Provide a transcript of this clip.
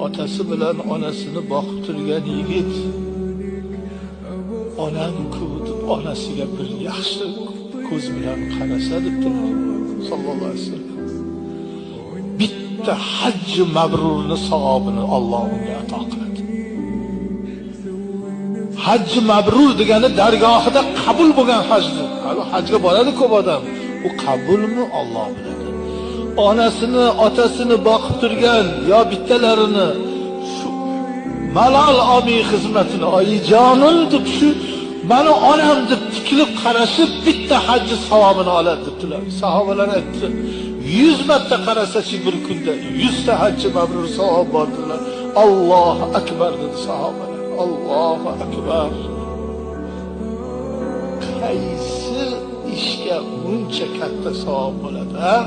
Otasi bilan onasini boqib turgan yigit onam-ku deb onasiga bir yaxshi ko'z bilan qarasa debdilar sallallohu alayhi vasallam. Bitta hajji mabrurni savobini Alloh unga ato qiladi. Hajji mabrur degani dargohida qabul bo'lgan hajdir. Hajga boradi ko'p odam. U qabulmi Alloh biladi. Onasini, otasini boqib turgan yo bittalarini shu malol olmay xizmatini, oyijonim deb shu mani onam deb tikilib qarashib bitta hajji savobini oladi debdilar. Sahobalar aytdi, 100 marta qarasachi bir kunda 100 ta hajji mabrur savob bor dedilar. Allohu akbar dedi sahobalar. Allohu akbar. Qaysi ishga buncha katta savob bo'ladi, ha?